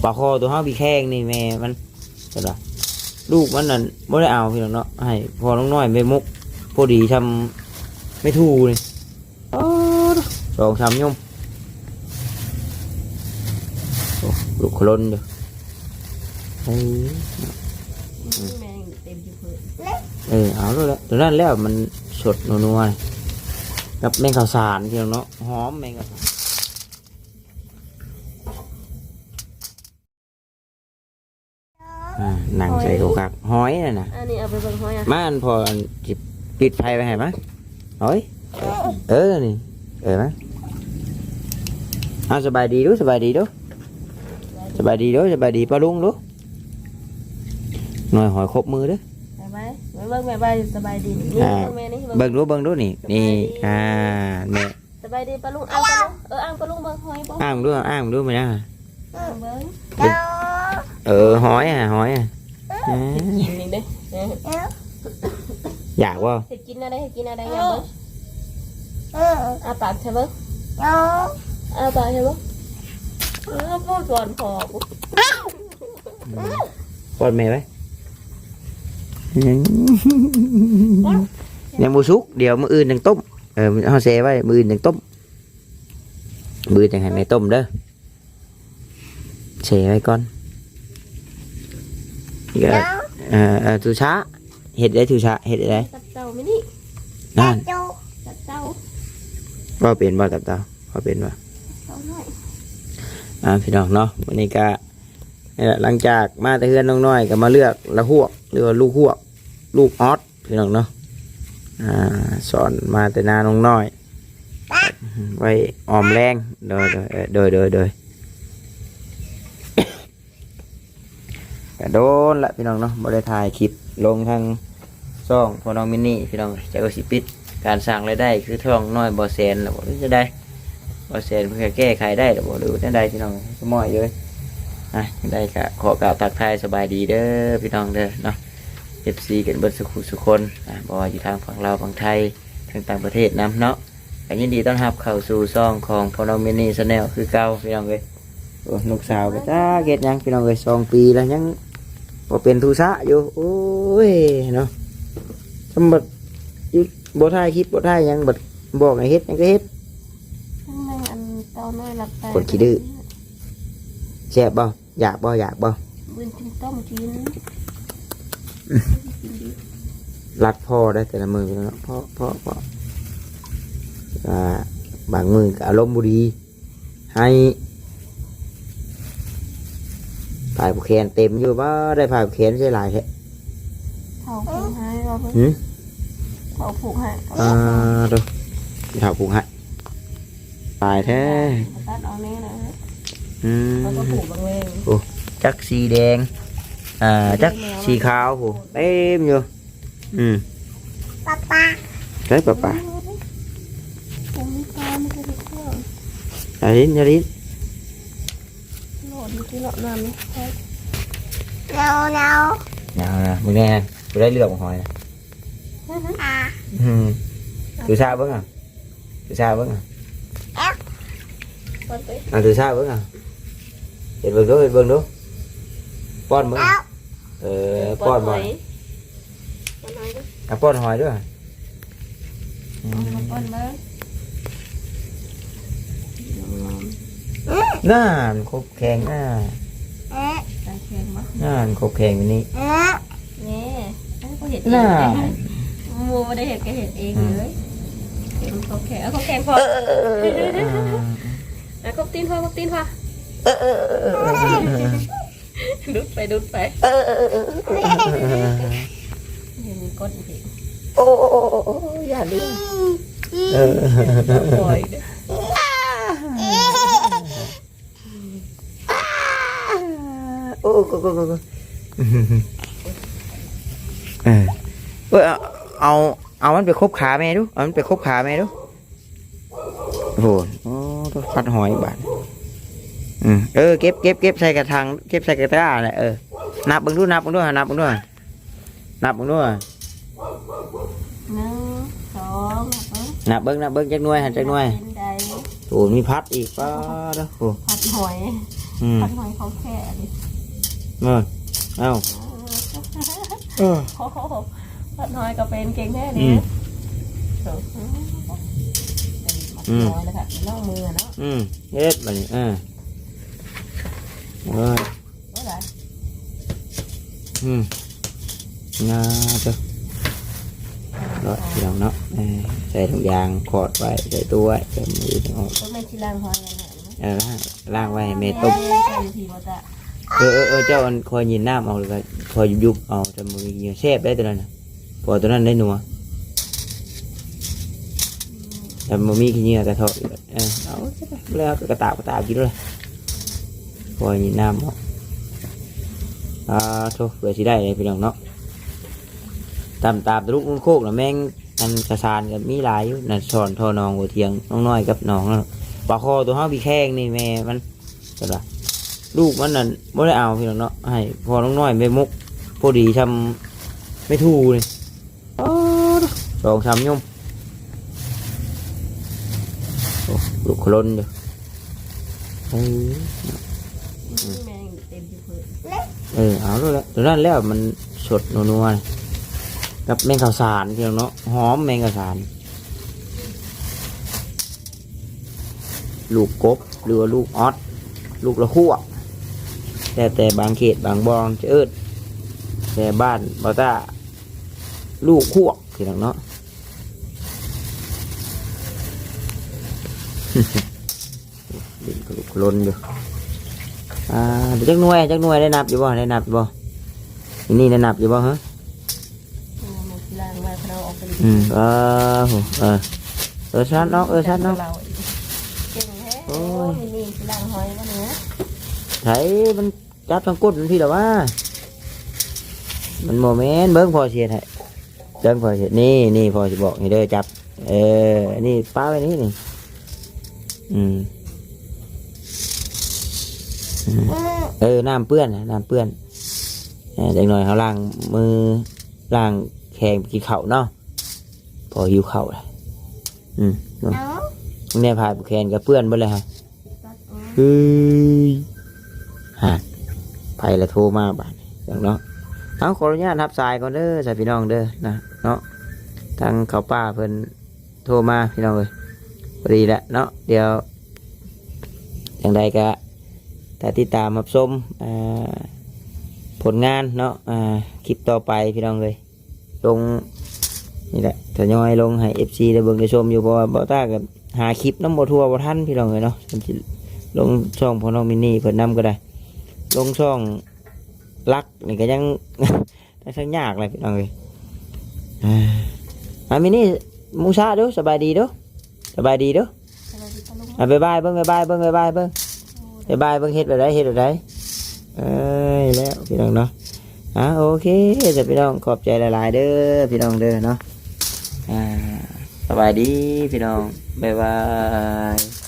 ປາຄໍຕົວເຮົາພີ່ແຂ້ງນີ້ແມ່ມັນ ເຫັນບໍ່? ລູກມັນນັ້ນບໍ່ໄດ້ເອົາພີ່ນ້ອງເນາະ ໃຫ້ພໍ່ນ້ອງນ້ອຍໄປໝົກ ພໍດີຊ່ຳແມ່ທູ່ນີ້ ອໍ ສອງສາມຍົມ ໂອ້ ລູກໂຄລົນຢູ່ ເອີ ແມງເຕັມຢູ່ເພິ່ນ ເອີ ເອົາໂລດແຫຼະ ຕົວນັ້ນແລ້ວມັນສົດນົວໆ ກັບແມງເຂົ້າສານພີ່ນ້ອງເນາະ ຫອມແມງເຂົ້າສານ. ອ່າ ນັ່ງໃສ່ໂທລະສັບ ຫອຍນັ້ນນະ ອັນນີ້ເອົາໄປເບິ່ງຫອຍອະ ມາ ອັນພໍ່ ອັນຊິປິດໄຟໄວ້ໃຫ້ມາ ຫອຍ ເອີ ນີ້ ເອີ ມາ ເອົາ ສະບາຍດີດູ ສະບາຍດີດູ ສະບາຍດີດູ ສະບາຍດີປ້າລຸງດູ ໜ່ອຍຫອຍຄົບມືເດີ ບາຍບາຍ ເບິ່ງ ບາຍບາຍ ສະບາຍດີ ນີ້ ອ່າ ເບິ່ງແມ່ນີ້ ເບິ່ງດູ ເບິ່ງດູ ນີ້ ນີ້ ສະບາຍດີ ອ່າ ແມ່ ສະບາຍດີປ້າລຸງ ອ້າງປ້າລຸງ ເອີ ອ້າງປ້າລຸງເບິ່ງຫອຍບໍ່ ອ້າງດູ ອ້າງດູແມ່ນຫຍັງ ເບິ່ງ ເອີ ຫອຍອະ ຫອຍອະ ເອີ ກິນນີ້ເດ້ ເອີ ຢາກບໍ່ ເຮັດກິນແນວໃດ ເຮັດກິນແນວໃດ ຢາກເບິ່ງ ອ້າປາກໃສ່ເບິ່ງ ອ້າປາກໃສ່ເບິ່ງ ເອີ ປ້ອນພໍ່ ປ້ອນແມ່ໄວ້ ຍັງ ຍັງບໍ່ສຸກ ດຽວມື້ອື່ນຈັ່ງຕົ້ມ ເອີ ເຮົາແຊ່ໄວ້ ມື້ອື່ນຈັ່ງຕົ້ມ ມື້ອື່ນຈັ່ງໃຫ້ແມ່ຕົ້ມເດີ ແຊ່ໄວ້ກ່ອນ ເອີ ເອີ ທຸຊາ ເຮັດໄດ້ທຸຊາ ເຮັດໄດ້ ຕັບເຕົ່າມື້ນີ້ ນັ້ນ ຕັບເຕົ່າ ເວົ້າເປັນບໍ່ ຕັບເຕົ່າ ເວົ້າເປັນບໍ່ ຕັບເຕົ່ານ້ອຍ ອ່າ ພີ່ນ້ອງເນາະ ມື້ນີ້ກະ ນີ້ແຫຼະ ຫຼັງຈາກມາແຕ່ເຮືອນນ້ອງນ້ອຍກໍມາເລືອກລະຫວກ ຫຼືວ່າລູກຫວກ ລູກອອດ ພີ່ນ້ອງເນາະ ອ່າ ສອນມາແຕ່ນານ້ອງນ້ອຍ ໄວ້ອອມແລງ ໂດຍ ໂດຍ ເອີ ໂດຍ ໂດຍ ໂດຍ ກະໂດນລະພີ່ນ້ອງເນາະ ບໍ່ໄດ້ຖ່າຍຄລິບລົງທາງຊ່ອງພໍ່ນ້ອງມິນນີ້ ພີ່ນ້ອງ ຈັກວ່າຊິປິດການສ້າງລາຍໄດ້ຄືຊ່ອງນ້ອຍບໍ່ແສນລະບໍ່ ຫຼືຈັ່ງໃດ ບໍ່ແສນເພິ່ນກະແກ້ໄຂໄດ້ລະບໍ່ ຫຼືຈັ່ງໃດ ພີ່ນ້ອງ ສະໝ້ອຍເອີຍ ອ່ະ ຈັ່ງໃດກະຂໍກ່າວທັກທາຍສະບາຍດີເດີ ພີ່ນ້ອງເດີເນາະ ເອັຟຊີ ກັນເບິດສູ່ຄູ່ສູ່ຄົນ ອ່ະ ບໍ່ວ່າຢູ່ທາງຝັ່ງລາວ ຝັ່ງໄທ ທັງຕ່າງປະເທດນຳເນາະ ກໍຍິນດີຕ້ອນຮັບເຂົ້າສູ່ຊ່ອງຂອງພໍ່ນ້ອງມິນນີ້ Channel ຄືເກົ່າ ພີ່ນ້ອງເອີຍ. ໂອ້ ລູກສາວກໍຈັກເຮັດຫຍັງ ພີ່ນ້ອງເອີຍ ສອງປີແລ້ວຍັງບໍ່ເປັນທຸຊະຢູ່ ໂອ້ຍເນາະ ຊ່ຳບັດຢູ່ ບໍ່ຖ່າຍຄລິບ ບໍ່ຖ່າຍຫຍັງ ບັດບອກໃຫ້ເຮັດຫຍັງກໍເຮັດ ຍັງອັນເຕົານ້ອຍລັບຕາ ຄົນຂີ້ດື້ ແຊບບໍ່? ຢາກບໍ່? ຢາກບໍ່? ມື້ອື່ນກິນຕົ້ມກິນ ລັກພໍ່ໄດ້ແຕ່ລະມື້ເນາະ ພໍ່ ພໍ່ ພໍ່ ອ່າ ບາງມື້ກໍອາລົມບໍ່ດີ ໃຫ້ ຜ້າຜູກແຂນເຕັມຢູ່ ບໍ່ໄດ້ຜ້າຜູກແຂນໃຊ້ຫຼາຍແທ້ ເຖົ້າຜູກໃຫ້ບໍ່? ຫື? ເຖົ້າຜູກໃຫ້ ອ່າ ໂທ້ ເຖົ້າຜູກໃຫ້ ຫຼາຍແທ້ ຕັດອອກແນ່ນະ ອືມ ເຂົາກໍຜູກບາງແວງ ໂອ້ ຈັກສີແດງ ອ່າ ຈັກສີຂາວ ໂອ້ ເຕັມຢູ່ ອືມ ປາປາ ໃສປາປາ ອືມ ບໍ່ມີປາ ມີແຕ່ເດັກນ້ອຍ ຢ່າຫຼິ້ນ ຢ່າຫຼິ້ນ ໂລດຢູ່ທີ່ເນາະ ນ້ຳນີ້ ເນົ່າ ເນົ່າ ເນົ່ານະ ມຶງແນ່ ບໍ່ໄດ້ເລືອກບັກຫອຍນະ ອືມ ອືມ ຖືຊາເບິ່ງອະ ຖືຊາເບິ່ງອະ ເອົາ ເອົາ ຖືຊາເບິ່ງອະ ເຮັດເບິ່ງດູ ເຮັດເບິ່ງດູ ປ້ອນເບິ່ງ ເອີ ປ້ອນບໍ່ ປ້ອນຫອຍ ປ້ອນຫອຍດູ ອ່ະ ປ້ອນຫອຍດູ ອືມ ປ້ອນເບິ່ງ ນັ້ນ ຄົບແຂງ ນັ້ນ ແຂງບໍ່ ນັ້ນ ຄົບແຂງຢູ່ນີ້ ນີ້ ເອີ ບໍ່ເຮັດເອງ ນັ້ນ ໝູ່ບໍ່ໄດ້ເຮັດກໍເຮັດເອງເລີຍ ອືມ ເຮັດມັນຄົບແຂງ ເອົາຄົບແຂງພໍ ເອີ ເອີ ເອີ ເອີ ເອີ ເອີ ເອີ ເອີ ເອີ ເອີ ເອີ ເອີ ດຸດໄປ ດຸດໄປ ເອີ ເອີ ເອີ ເອີ ເອີ ເອີ ເອີ ເອີ ເອີ ເອີ ເອີ ເອີ ຢ່າດື້ ເອີ ເອີ ເອີ ເອີ ເອີ ໂອ້ ໂອ້ ໂອ້ ໂອ້ ໂອ້ ເອີ ເອີ ເອົາ ເອົາ ເອົາມັນໄປຄົບຂາແມ່ດູ ເອົາມັນໄປຄົບຂາແມ່ດູ ໂອ້ໂຫ ໂອ້ ພັດຫອຍບາດ ອືມ ເອີ ເກັບ ເກັບ ເກັບໃສ່ກະຖັງ ເກັບໃສ່ກະຕະກະແຫຼະ ເອີ ນັບເບິ່ງດູ ນັບເບິ່ງດູ ນັບເບິ່ງດູ ນັບເບິ່ງດູ ໜຶ່ງ ສອງ ນັບເບິ່ງ ນັບເບິ່ງ ນັບເບິ່ງຈັກໜ່ວຍຫັ້ນ ຈັກໜ່ວຍ ເປັນໃດ ໂອ້ ມີພັດອີກ ປ້າດໂທ້ ພັດຫອຍ ອືມ ຜັດຫອຍຂອງແທ້ນີ້ ເອີ ເອົ້າ ເອີ ໂອ້ໂຫ ຜັດຫອຍກໍເປັນເກັ່ງແທ້ນີ້ ອືມ ໂອ້ໂຫ ອືມ ນ້ອຍແລ້ວກໍນ້ອງມືເນາະ ອືມ ເຮັດບາດນີ້ ເອີ ໂອ້ຍ ໂອ້ຍ ອືມ ງາເດີ ເນາະ ພີ່ນ້ອງເນາະ ເອີ ໃສ່ຖົງຢາງຂອດໄວ້ ໃສ່ຕູ້ໄວ້ ໃສ່ມືອອກ ເອີ ແມ່ນຊິລ້າງຫອຍໄວ້ໃຫ້ ເອີ ລ້າງ ລ້າງໄວ້ໃຫ້ແມ່ຕົ້ມ ເອີ ເອີ ເອີ ເຈົ້າອັນ ຄ່ອຍຍິນນ້ຳເອົາ ແລ້ວກໍຄ່ອຍຍຸບເອົາ ແຕ່ມື້ກີ້ແຊບໄດ໋ຕົວນັ້ນນະ ເພາະວ່າຕົວນັ້ນໄດ້ນົວ ແຕ່ບໍ່ມີຂີ້ເຫຍື້ອກະເທາະ ເອີ ເອົາແລ້ວກໍຕາບ ກໍຕາບກິນໂລດ ຄ່ອຍຍິນນ້ຳເອົາ ອາໂທ້ ເພື່ອຊິໄດ້ເດ້ພີ່ນ້ອງເນາະ ຕາມ ຕາມຕະລຸກລຸນໂຄກນະ ແມງອັນກະສານກໍມີຫຼາຍຢູ່ນະ ຊ່ອນທໍ່ໜອງຫົວທຽງ ນ້ອງນ້ອຍກັບນ້ອງ ປາຄໍຕົວເຮົາພີ່ແຂ້ງນີ້ແມ່ມັນ ເຫັນບໍ່ ລູກມັນນັ້ນບໍ່ໄດ້ເອົາພີ່ນ້ອງເນາະ ໃຫ້ພໍ່ນ້ອງນ້ອຍໄປໝົກ ພໍດີຊ່ຳແມ່ທູ່ນີ້ ອໍ ສອງສາມຍົມ ໂອ້ ລູກຂະຫຼົ່ນຢູ່ ເອີ ແມງເຕັມຢູ່ເພິ່ນ ເອີ ເອົາໂລດແຫຼະ ຕົວນັ້ນແລ້ວມັນສົດນົວໆ ກັບແມງຂ້າວສານພີ່ນ້ອງເນາະ ຫອມແມງຂ້າວສານ ລູກກົບ ຫຼືວ່າລູກອອດ ລູກລະຄວກ ແລ້ວແຕ່ບາງເຂດບາງບ່ອນຈະເອີ້ນ ແຕ່ບ້ານບ່າວຕ້າ ລູກຄວກ ພີ່ນ້ອງເນາະ ດິນກະລຸກກະລົນຢູ່ ອ່າ ຈັກໜ່ວຍ ຈັກໜ່ວຍ ໄດ້ນັບຢູ່ບໍ່ ໄດ້ນັບຢູ່ບໍ່ ນີ້ໄດ້ນັບຢູ່ບໍ່ ຮະ? ອືມ ເອີ ເອີ ເອີ ຊັດເນາະ ເອີ ຊັດເນາະ ເກັ່ງແທ້ ໂອ້ຍ ໂອ້ຍ ນີ້ຊິລ້າງຫອຍບໍ່ນີ້ ໃສ ມັນຈັບທາງກົ້ນມັນພີ້ລະຫວາ ມັນບໍ່ແມ່ນ ເບິ່ງພໍ່ຊິເຮັດໃຫ້ ເບິ່ງພໍ່ຊິເຮັດ ນີ້ ນີ້ພໍ່ຊິບອກນີ້ເດີ ຈັບ ເອີ ນີ້ປະໄວ້ນີ້ ນີ້ ອືມ ອືມ ເອີ ນ້ຳເປື້ອນ ນ້ຳເປື້ອນ ເອີ ຈັກໜ່ອຍເຮົາລ້າງມື ລ້າງແຂ້ງໄປກິນເຂົ້າເນາະ ພໍຫິວເຂົ້າລະ ອືມ ເອົາ ແນວພາຍແຂນກໍເປື້ອນເບິດເລີຍຮະ ເອີຍ ຫາ ໃຜລະໂທມາບາດນີ້ເນາະ ເອົາ ຂໍອະນຸຍາດຮັບສາຍກ່ອນເດີ ສາຍພີ່ນ້ອງເດີນະເນາະ ທາງເຂົ້າປ່າເພິ່ນ ໂທມາພີ່ນ້ອງເອີຍ ພໍດີແຫຼະເນາະ ດຽວຈັ່ງໃດກະຖ້າຕິດຕາມຮັບຊົມ ອ່າ ຜົນງານເນາະ ອ່າ ຄລິບຕໍ່ໄປພີ່ນ້ອງເອີຍ ລົງນີ້ແຫຼະ ທະຍອຍລົງໃຫ້ເອັຟຊີໄດ້ເບິ່ງໄດ້ຊົມຢູ່ ເພາະວ່າບ່າວຕ້າກໍຫາຄລິບນຳບໍ່ທົ່ວບໍ່ທັນພີ່ນ້ອງເອີຍເນາະ ຊິລົງຊ່ອງພໍ່ນ້ອງມິນນີ້ເພິ່ນນຳກໍໄດ້ ລົງຊ່ອງຫຼັກນີ້ກໍຍັງ ຈັ່ງຊັ້ນຍາກແຫຼະພີ່ນ້ອງເອີຍ ອ່າ ອາ ມິນນີ້ ມູຊາດູ ສະບາຍດີດູ ສະບາຍດີດູ ສະບາຍດີປ້າລຸງ ອ່າ ບາຍບາຍເບິ່ງ ບາຍບາຍເບິ່ງ ບາຍບາຍເບິ່ງ ໂອ້ຍ ບາຍບາຍເບິ່ງ ເຮັດແບບໃດ ເຮັດແບບໃດ ເອີຍ ແລ້ວພີ່ນ້ອງເນາະ ອ່າ ໂອເຄ ຈ້າພີ່ນ້ອງ ຂອບໃຈຫຼາຍໆເດີ ພີ່ນ້ອງເດີເນາະ ອ່າ ສະບາຍດີພີ່ນ້ອງ ບາຍບາຍ.